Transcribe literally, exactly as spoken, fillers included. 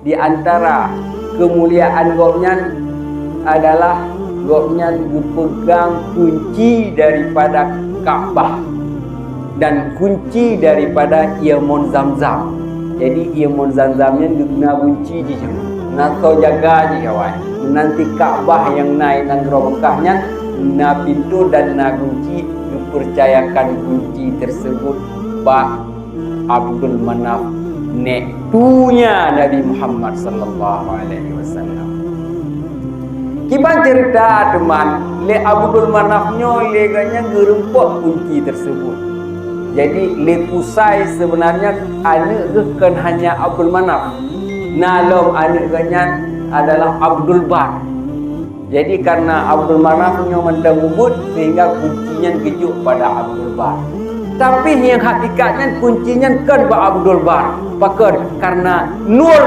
Di antara keumuliaan gobnyan adalah gobnyan geupeugang kunci daripada Ka'bah dan kunci daripada ié mon Zamzam. Jadi ié mon Zamzam nyan geuna kunci jih, na soe jaga jih awai. Meunan cit Ka'bah nyang na i nanggroe Mekah nyan na pintoe dan na kunci, geupeucayakan kunci tersebut bak Abdul Manaf, nék tunya Nabi Muhammad sallallahu alaihi wasallam. Kiban ceurita teuma, lé Abdul Manaf nyoe lé gobnyan geureumpok kunci tersebut. Jadi lé Qusay sebenarnya aneuëk geuh kon hanya Abdul Manaf. Na lom aneuëk gobnyan adalah Abdul Bar. Jadi karena Abdul Manaf nyoe mantong mubuet sehingga kunci nyan geujok pada Abdul Bar. Tapi nyang hakikat nyan kunci nyan kon bak Abdul Bar. Pakon? Karena nur